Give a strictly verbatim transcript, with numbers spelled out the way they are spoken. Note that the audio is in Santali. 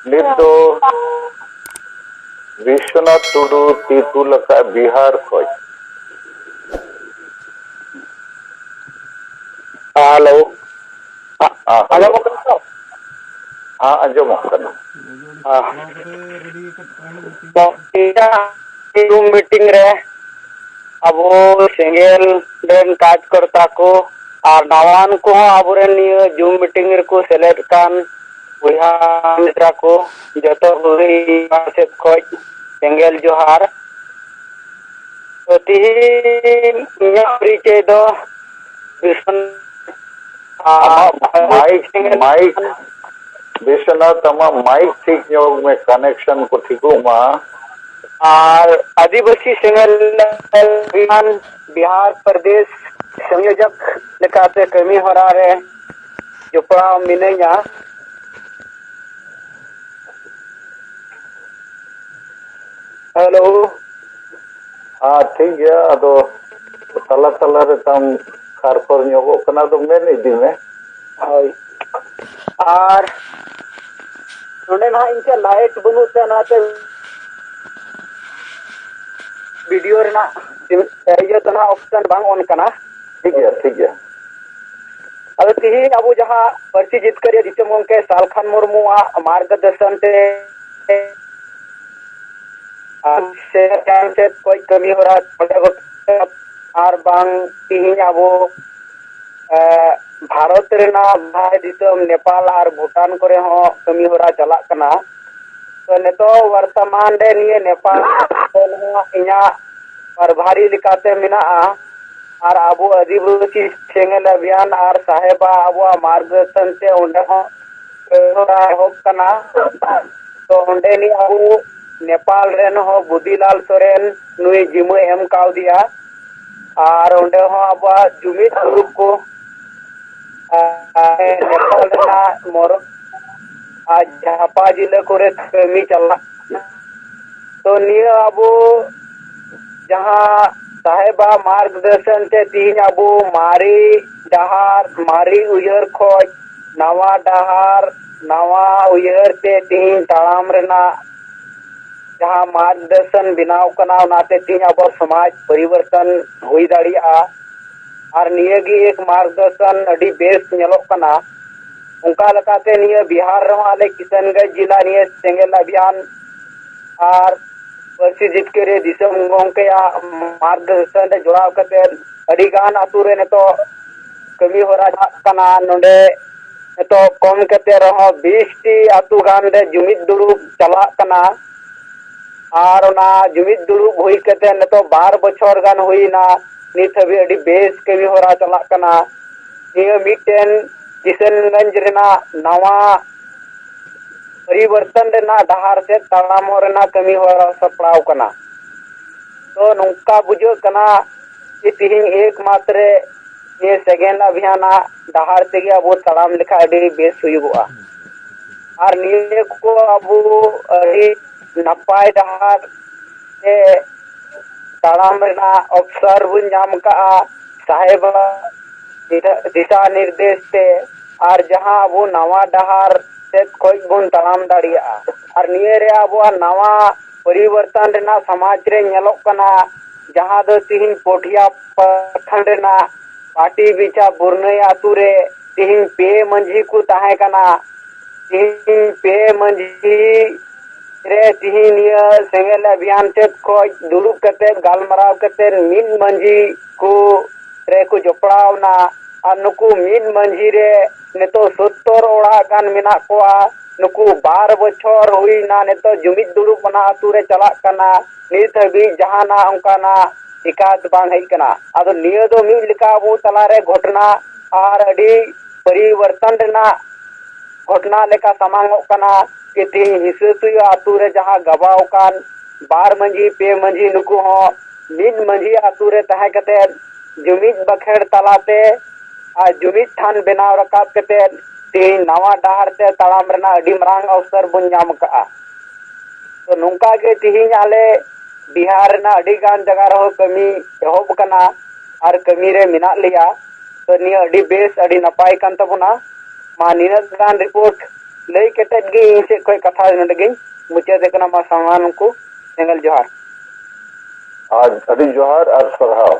ᱱᱤᱛ ᱫᱚ ᱵᱤᱥᱣᱚᱱᱟᱛᱷ ᱴᱩᱰᱩ ᱛᱤ ᱛᱩᱞ ᱟᱠᱟᱫ ᱵᱤᱦᱟᱨ ᱠᱷᱚᱡ᱾ ᱦᱮᱞᱳ᱾ ᱦᱮᱸ, ᱦᱮᱞᱳ᱾ ᱟᱸᱡᱚᱢᱚᱜ ᱠᱟᱱᱟ ᱛᱚ? ᱦᱮᱸ, ᱟᱸᱡᱚᱢᱚᱜ ᱠᱟᱱᱟ᱾ ᱦᱮᱸ᱾ ᱤᱧᱟᱹᱜ ᱡᱩᱢ ᱢᱤᱴᱤᱝ ᱨᱮ ᱟᱵᱚ ᱥᱮᱸᱜᱮᱞ ᱨᱮᱱ ᱠᱟᱡᱽᱠᱚᱨᱛᱟ ᱠᱚ ᱟᱨ ᱱᱟᱣᱟᱱ ᱠᱚᱦᱚᱸ ᱟᱵᱚᱨᱮᱱ ᱱᱤᱭᱟᱹ ᱡᱩᱢ ᱢᱤᱴᱤᱝ ᱨᱮᱠᱚ ᱥᱮᱞᱮᱫ ᱠᱟᱱ ᱵᱚᱭᱦᱟ ᱢᱤᱥᱨᱟ ᱠᱚ, ᱡᱚᱛᱚ ᱠᱚᱜᱮ ᱤᱧ ᱯᱟᱦᱴᱟ ᱥᱮᱫ ᱠᱷᱚᱡ ᱥᱮᱸᱜᱮᱞ ᱡᱚᱦᱟᱨ᱾ ᱛᱚ, ᱛᱤᱦᱤᱧ ᱤᱧᱟᱹᱜ ᱯᱚᱨᱤᱪᱚᱭ ᱫᱚ ᱵᱤᱥᱚᱱ-, ᱟᱢᱟᱜ ᱢᱟᱭᱤᱠ, ᱢᱟᱭᱤᱠ, ᱵᱤᱥᱚᱱᱟᱛᱷ, ᱟᱢᱟᱜ ᱢᱟᱭᱤᱠ ᱴᱷᱤᱠ ᱧᱚᱜ ᱢᱮ, ᱠᱟᱱᱮᱠᱥᱚᱱ ᱠᱚ ᱴᱷᱤᱠᱚᱜ ᱢᱟ᱾ ᱟᱨ ᱟᱹᱫᱤᱵᱟᱹᱥᱤ ᱥᱮᱸᱜᱮᱞ ᱚᱵᱷᱤᱭᱟᱱ ᱵᱤᱦᱟᱨ ᱯᱨᱚᱫᱮᱥ ᱥᱚᱝᱭᱳᱡᱚᱠ ᱞᱮᱠᱟᱛᱮ ᱠᱟᱹᱢᱤ ᱦᱚᱨᱟ ᱨᱮ ᱡᱚᱯᱲᱟᱣ ᱢᱤᱱᱟᱹᱧᱟ᱾ ᱦᱮᱞᱳ᱾ ᱦᱮᱸ, ᱴᱷᱤᱠ ᱜᱮᱭᱟ᱾ ᱟᱫᱚ ᱛᱟᱞᱟ ᱛᱟᱞᱟ ᱨᱮ ᱛᱟᱢ ᱠᱷᱟᱨ ᱠᱷᱚᱨ ᱧᱚᱜᱚᱜ ᱠᱟᱱᱟ, ᱟᱫᱚ ᱢᱮᱱ ᱤᱫᱤ ᱢᱮ᱾ ᱦᱳᱭ᱾ ᱟᱨ ᱱᱚᱰᱮ ᱱᱟᱦᱟᱜ ᱤᱧ ᱴᱷᱮᱱ ᱞᱟᱭᱤᱴ ᱵᱟᱹᱱᱩᱜ ᱛᱮ, ᱚᱱᱟᱛᱮ ᱵᱷᱤᱰᱤᱭᱳ ᱨᱮᱱᱟᱜ ᱤᱭᱟᱹ ᱫᱚ ᱱᱟᱦᱟᱜ ᱚᱯᱥᱚᱱ ᱵᱟᱝ ᱚᱱ ᱠᱟᱱᱟ᱾ ᱴᱷᱤᱠ ᱜᱮᱭᱟ, ᱴᱷᱤᱠ ᱜᱮᱭᱟ᱾ ᱟᱫᱚ ᱛᱤᱦᱤᱧ ᱟᱵᱚ ᱡᱟᱦᱟᱸ ᱯᱟᱹᱨᱥᱤ ᱡᱤᱛᱠᱟᱹᱨᱤᱭᱟᱹ ᱫᱤᱥᱚᱢ ᱜᱚᱢᱠᱮ ᱥᱟᱞᱠᱷᱟᱱ ᱢᱩᱨᱢᱩᱣᱟᱜ ᱢᱟᱨᱜᱚᱫᱚᱨᱥᱚᱱ ᱛᱮ ᱟᱨ ᱥᱮ ᱪᱮᱛᱟᱱ ᱥᱮᱫ ᱠᱷᱚᱡ ᱠᱟᱹᱢᱤ ᱦᱚᱨᱟ ᱱᱚᱰᱮ ᱜᱚᱴᱟ ᱟᱨ ᱵᱟᱝ ᱛᱤᱦᱤᱧ ᱟᱵᱚ, ᱮ, ᱵᱷᱟᱨᱚᱛ ᱨᱮᱱᱟᱜ ᱵᱟᱦᱨᱮ ᱫᱤᱥᱚᱢ ᱱᱮᱯᱟᱞ ᱟᱨ ᱵᱷᱩᱴᱟᱱ ᱠᱚᱨᱮ ᱦᱚᱸ ᱠᱟᱹᱢᱤ ᱦᱚᱨᱟ ᱪᱟᱞᱟᱜ ᱠᱟᱱᱟ᱾ ᱛᱚ ᱱᱤᱛᱚᱜ ᱵᱚᱨᱛᱚᱢᱟᱱ ᱨᱮ ᱱᱤᱭᱟᱹ ᱱᱮᱯᱟᱞ ᱫᱚ ᱱᱟᱦᱟᱜ ᱤᱧᱟᱹᱜ ᱯᱨᱚᱵᱷᱟᱨᱤ ᱞᱮᱠᱟᱛᱮ ᱢᱮᱱᱟᱜᱼᱟ᱾ ᱟᱨ ᱟᱵᱚ ᱟᱹᱫᱤᱵᱟᱹᱥᱤ ᱥᱮᱸᱜᱮᱞ ᱚᱵᱷᱤᱭᱟᱱ ᱟᱨ ᱥᱟᱦᱮᱵᱟ ᱟᱵᱚᱣᱟᱜ ᱢᱟᱨᱜᱚᱫᱚᱨᱥᱚᱱ ᱛᱮ ᱚᱸᱰᱮ ᱦᱚᱸ ᱠᱟᱹᱢᱤ ᱦᱚᱨᱟ ᱮᱦᱚᱵ ᱠᱟᱱᱟ᱾ ᱛᱚ ᱚᱸᱰᱮᱱᱤᱡ ᱟᱵᱚ ᱱᱮᱯᱟᱞ ᱨᱮᱱ ᱦᱚᱸ ᱵᱩᱫᱤᱞᱟᱞ ᱥᱚᱨᱮᱱ ᱱᱩᱭ ᱡᱤᱢᱟᱹ ᱮᱢ ᱠᱟᱣᱫᱮᱭᱟ᱾ ᱟᱨ ᱚᱸᱰᱮ ᱦᱚᱸ ᱟᱵᱚᱣᱟᱜ ᱡᱩᱢᱤᱫ ᱜᱨᱩᱯ ᱠᱚ, ᱟᱨ ᱱᱮᱯᱟᱞ ᱨᱮᱱᱟᱜ ᱢᱚᱨᱚ ᱟᱨ ᱡᱷᱟᱯᱟ ᱡᱤᱞᱟᱹ ᱠᱚᱨᱮ ᱠᱟᱹᱢᱤ ᱪᱟᱞᱟᱜ ᱠᱟᱱᱟ᱾ ᱛᱚ ᱱᱤᱭᱟᱹ ᱟᱵᱚ ᱡᱟᱦᱟᱸ ᱥᱟᱦᱮᱵᱟ ᱢᱟᱨᱜᱽᱫᱚᱨᱥᱚᱱ ᱛᱮ ᱛᱤᱦᱤᱧ ᱟᱵᱚ ᱢᱟᱨᱮ ᱰᱟᱦᱟᱨ, ᱢᱟᱨᱮ ᱩᱭᱦᱟᱹᱨ ᱠᱷᱚᱡ ᱱᱟᱣᱟ ᱰᱟᱦᱟᱨ ᱱᱟᱣᱟ ᱩᱭᱦᱟᱹᱨ ᱛᱮ ᱛᱤᱦᱤᱧ ᱛᱟᱲᱟᱢ ᱨᱮᱱᱟᱜ ᱡᱟᱦᱟᱸ ᱢᱟᱨᱜᱽᱫᱚᱨᱥᱚᱱ ᱵᱮᱱᱟᱣ ᱠᱟᱱᱟ, ᱚᱱᱟᱛᱮ ᱛᱤᱦᱤᱧ ᱟᱵᱚ ᱥᱚᱢᱟᱡᱽ ᱯᱚᱨᱤᱵᱚᱨᱛᱚᱱ ᱦᱩᱭ ᱫᱟᱲᱮᱭᱟᱜᱼᱟ᱾ ᱟᱨ ᱱᱤᱭᱟᱹ ᱜᱮ ᱮᱠ ᱢᱟᱨᱜᱽᱫᱚᱨᱥᱚᱱ ᱟᱹᱰᱤ ᱵᱮᱥ ᱧᱮᱞᱚᱜ ᱠᱟᱱᱟ᱾ ᱚᱱᱠᱟ ᱞᱮᱠᱟᱛᱮ ᱱᱤᱭᱟᱹ ᱵᱤᱦᱟᱨ ᱨᱮᱦᱚᱸ ᱟᱞᱮ ᱠᱤᱥᱟᱱᱜᱚᱸᱡᱽ ᱡᱮᱞᱟ ᱱᱤᱭᱟᱹ ᱥᱮᱸᱜᱮᱞ ᱚᱵᱷᱤᱭᱟᱱ ᱟᱨ ᱯᱟᱹᱨᱥᱤ ᱡᱤᱛᱠᱟᱹᱨᱤᱭᱟᱹ ᱫᱤᱥᱚᱢ ᱜᱚᱢᱠᱮᱭᱟᱜ ᱢᱟᱨᱜᱽᱫᱚᱨᱥᱚᱱ ᱨᱮ ᱡᱚᱲᱟᱣ ᱠᱟᱛᱮ ᱟᱹᱰᱤ ᱜᱟᱱ ᱟᱛᱳ ᱨᱮ ᱱᱤᱛᱚᱜ ᱠᱟᱹᱢᱤ ᱦᱚᱨᱟ ᱪᱟᱞᱟᱜ ᱠᱟᱱᱟ᱾ ᱱᱚᱰᱮ ᱱᱤᱛᱚᱜ ᱠᱚᱢ ᱠᱟᱛᱮ ᱨᱮᱦᱚᱸ ᱵᱤᱥ ᱴᱤ ᱟᱛᱳ ᱜᱟᱱ ᱨᱮ ᱡᱩᱢᱤᱫ ᱫᱩᱲᱩᱵ ᱪᱟᱞᱟᱜ ᱠᱟᱱᱟ᱾ ᱟᱨ ᱚᱱᱟ ᱡᱩᱢᱤᱫ ᱫᱩᱲᱩᱵ ᱦᱩᱭ ᱠᱟᱛᱮ ᱱᱤᱛᱚᱜ ᱵᱟᱨ ᱵᱚᱪᱷᱚᱨ ᱜᱟᱱ ᱦᱩᱭᱱᱟ, ᱱᱤᱛ ᱦᱟᱹᱵᱤᱡ ᱟᱹᱰᱤ ᱵᱮᱥ ᱠᱟᱹᱢᱤ ᱦᱚᱨᱟ ᱪᱟᱞᱟᱜ ᱠᱟᱱᱟ᱾ ᱱᱤᱭᱟᱹ ᱢᱤᱫᱴᱮᱱ ᱠᱤᱥᱟᱱᱜᱚᱸᱡᱽ ᱨᱮᱱᱟᱜ ᱱᱟᱣᱟ ᱯᱚᱨᱤᱵᱚᱨᱛᱚᱱ ᱨᱮᱱᱟᱜ ᱰᱟᱦᱟᱨ ᱥᱮᱫ ᱛᱟᱲᱟᱢᱚᱜ ᱨᱮᱱᱟᱜ ᱠᱟᱹᱢᱤ ᱦᱚᱨᱟ ᱥᱟᱯᱲᱟᱣ ᱠᱟᱱᱟ᱾ ᱛᱚ ᱱᱚᱝᱠᱟ ᱵᱩᱡᱷᱟᱹᱜ ᱠᱟᱱᱟ ᱡᱮ ᱛᱤᱦᱤᱧ ᱮᱠᱢᱟᱛᱨᱮ ᱱᱤᱭᱟᱹ ᱥᱮᱸᱜᱮᱞ ᱚᱵᱷᱤᱭᱟᱱᱟᱜ ᱰᱟᱦᱟᱨ ᱛᱮᱜᱮ ᱟᱵᱚ ᱛᱟᱲᱟᱢ ᱞᱮᱠᱷᱟᱱ ᱟᱹᱰᱤ ᱵᱮᱥ ᱦᱩᱭᱩᱜᱚᱜᱼᱟ᱾ ᱟᱨ ᱱᱤᱭᱟᱹ ᱠᱚ ᱟᱵᱚ ᱟᱹᱰᱤ ᱱᱟᱯᱟᱭ ᱰᱟᱦᱟᱨ ᱛᱮ ᱛᱟᱲᱟᱢ ᱨᱮᱱᱟᱜ ᱚᱯᱥᱚᱨ ᱵᱚᱱ ᱧᱟᱢ ᱠᱟᱜᱼᱟ᱾ ᱥᱟᱦᱮᱵᱟᱜ ᱫᱤᱥᱟ ᱱᱤᱨᱫᱮᱥ ᱛᱮ ᱟᱨ ᱡᱟᱦᱟᱸ ᱟᱵᱚ ᱱᱟᱣᱟ ᱰᱟᱦᱟᱨ ᱥᱮᱫ ᱠᱷᱚᱡ ᱵᱚᱱ ᱛᱟᱲᱟᱢ ᱫᱟᱲᱮᱭᱟᱜᱼᱟ᱾ ᱟᱨ ᱱᱤᱭᱟᱹ ᱨᱮ ᱟᱵᱚᱣᱟᱜ ᱱᱟᱣᱟ ᱯᱚᱨᱤᱵᱚᱨᱛᱚᱱ ᱨᱮᱱᱟᱜ ᱥᱚᱢᱟᱡᱽ ᱨᱮ ᱧᱮᱞᱚᱜ ᱠᱟᱱᱟ, ᱡᱟᱦᱟᱸ ᱫᱚ ᱛᱤᱦᱤᱧ ᱯᱚᱴᱷᱤᱭᱟ ᱯᱟᱨᱠᱷᱚᱸᱰ ᱨᱮᱱᱟᱜ ᱯᱟᱴᱤ ᱵᱤᱪᱟ ᱵᱩᱨᱱᱟᱹᱭ ᱟᱛᱳ ᱨᱮ ᱛᱤᱦᱤᱧ ᱯᱮ ᱢᱟᱹᱡᱷᱤ ᱠᱚ ᱛᱟᱦᱮᱸ ᱠᱟᱱᱟ᱾ ᱛᱤᱦᱤᱧ ᱯᱮ ᱢᱟᱹᱡᱷᱤ ᱨᱮ ᱛᱤᱦᱤᱧ ᱱᱤᱭᱟᱹ ᱥᱮᱸᱜᱮᱞ ᱚᱵᱷᱤᱭᱟᱱ ᱥᱮᱫ ᱠᱷᱚᱡ ᱫᱩᱲᱩᱵ ᱠᱟᱛᱮ ᱜᱟᱞᱢᱟᱨᱟᱣ ᱠᱟᱛᱮ ᱢᱤᱫ ᱢᱟᱹᱡᱷᱤ ᱠᱚ ᱨᱮᱠᱚ ᱡᱚᱯᱲᱟᱣ ᱮᱱᱟ᱾ ᱟᱨ ᱱᱩᱠᱩ ᱢᱤᱫ ᱢᱟᱹᱡᱷᱤ ᱨᱮ ᱱᱤᱛᱚᱜ ᱥᱚᱛᱛᱚᱨ ᱚᱲᱟᱜ ᱜᱟᱱ ᱢᱮᱱᱟᱜ ᱠᱚᱣᱟ᱾ ᱱᱩᱠᱩ ᱵᱟᱨ ᱵᱚᱪᱷᱚᱨ ᱦᱩᱭᱱᱟ ᱱᱤᱛᱚᱜ ᱡᱩᱢᱤᱫ ᱫᱩᱲᱩᱵ ᱚᱱᱟ ᱟᱛᱳ ᱨᱮ ᱪᱟᱞᱟᱜ ᱠᱟᱱᱟ᱾ ᱱᱤᱛ ᱦᱟᱹᱵᱤᱡ ᱡᱟᱦᱟᱱᱟᱜ ᱚᱱᱠᱟᱱᱟᱜ ᱥᱤᱠᱟᱭᱟᱛ ᱵᱟᱝ ᱦᱮᱡ ᱠᱟᱱᱟ᱾ ᱟᱫᱚ ᱱᱤᱭᱟᱹ ᱫᱚ ᱢᱤᱫ ᱞᱮᱠᱟ ᱟᱵᱚ ᱛᱟᱞᱟᱨᱮ ᱜᱷᱚᱴᱚᱱᱟ ᱟᱨ ᱟᱹᱰᱤ ᱯᱚᱨᱤᱵᱚᱨᱛᱚᱱ ᱨᱮᱱᱟᱜ ᱜᱷᱚᱴᱚᱱᱟ ᱞᱮᱠᱟ ᱥᱟᱢᱟᱝᱚᱜ ᱠᱟᱱᱟ᱾ ᱠᱤ ᱛᱮᱦᱮᱧ ᱦᱤᱥᱟᱹ ᱥᱩᱭᱟᱹ ᱟᱛᱳ ᱨᱮ ᱡᱟᱦᱟᱸ ᱜᱟᱵᱟᱣ ᱟᱠᱟᱱ ᱵᱟᱨ ᱢᱟᱹᱡᱷᱤ, ᱯᱮ ᱢᱟᱹᱡᱷᱤ, ᱱᱩᱠᱩ ᱦᱚᱸ ᱢᱤᱫ ᱢᱟᱹᱡᱷᱤ ᱟᱛᱳ ᱨᱮ ᱛᱟᱦᱮᱸ ᱠᱟᱛᱮ ᱡᱩᱢᱤᱫ ᱵᱟᱠᱷᱮᱲ ᱛᱟᱞᱟᱛᱮ ᱟᱨ ᱡᱩᱢᱤᱫ ᱛᱷᱟᱱ ᱵᱮᱱᱟᱣ ᱨᱟᱠᱟᱵ ᱠᱟᱛᱮ ᱛᱮᱦᱮᱧ ᱱᱟᱣᱟ ᱰᱟᱦᱟᱨ ᱛᱮ ᱛᱟᱲᱟᱢ ᱨᱮᱱᱟᱜ ᱟᱹᱰᱤ ᱢᱟᱨᱟᱝ ᱚᱵᱥᱚᱨ ᱵᱚᱱ ᱧᱟᱢ ᱟᱠᱟᱫᱼᱟ᱾ ᱛᱚ ᱱᱚᱝᱠᱟ ᱜᱮ ᱛᱮᱦᱮᱧ ᱟᱞᱮ ᱵᱤᱦᱟᱨ ᱨᱮᱱᱟᱜ ᱟᱹᱰᱤ ᱜᱟᱱ ᱡᱟᱭᱜᱟ ᱨᱮᱦᱚᱸ ᱠᱟᱹᱢᱤ ᱮᱦᱚᱵ ᱟᱠᱟᱱᱟ ᱟᱨ ᱠᱟᱹᱢᱤ ᱨᱮ ᱢᱮᱱᱟᱜ ᱞᱮᱭᱟ᱾ ᱛᱚ ᱱᱤᱭᱟᱹ ᱟᱹᱰᱤ ᱵᱮᱥ, ᱟᱹᱰᱤ ᱱᱟᱯᱟᱭ ᱠᱟᱱ ᱛᱟᱵᱚᱱᱟ᱾ ᱢᱟ ᱱᱤᱱᱟᱹᱜ ᱜᱟᱱ ᱨᱤᱯᱳᱨᱴ ᱞᱟᱹᱭ ᱠᱮᱴᱮᱡ ᱜᱮ ᱤᱧ ᱥᱮᱫ ᱠᱷᱚᱱ ᱠᱟᱛᱷᱟ ᱱᱚᱰᱮ ᱜᱮᱧ ᱢᱩᱪᱟᱹᱫᱮ ᱠᱟᱱᱟ᱾ ᱢᱟ ᱥᱟᱱᱟᱢ ᱠᱚ ᱮᱸᱜᱮᱞ ᱡᱚᱦᱟᱨ᱾ ᱟᱨ ᱟᱹᱰᱤ ᱡᱚᱦᱟᱨ ᱟᱨ ᱥᱟᱨᱦᱟᱣ᱾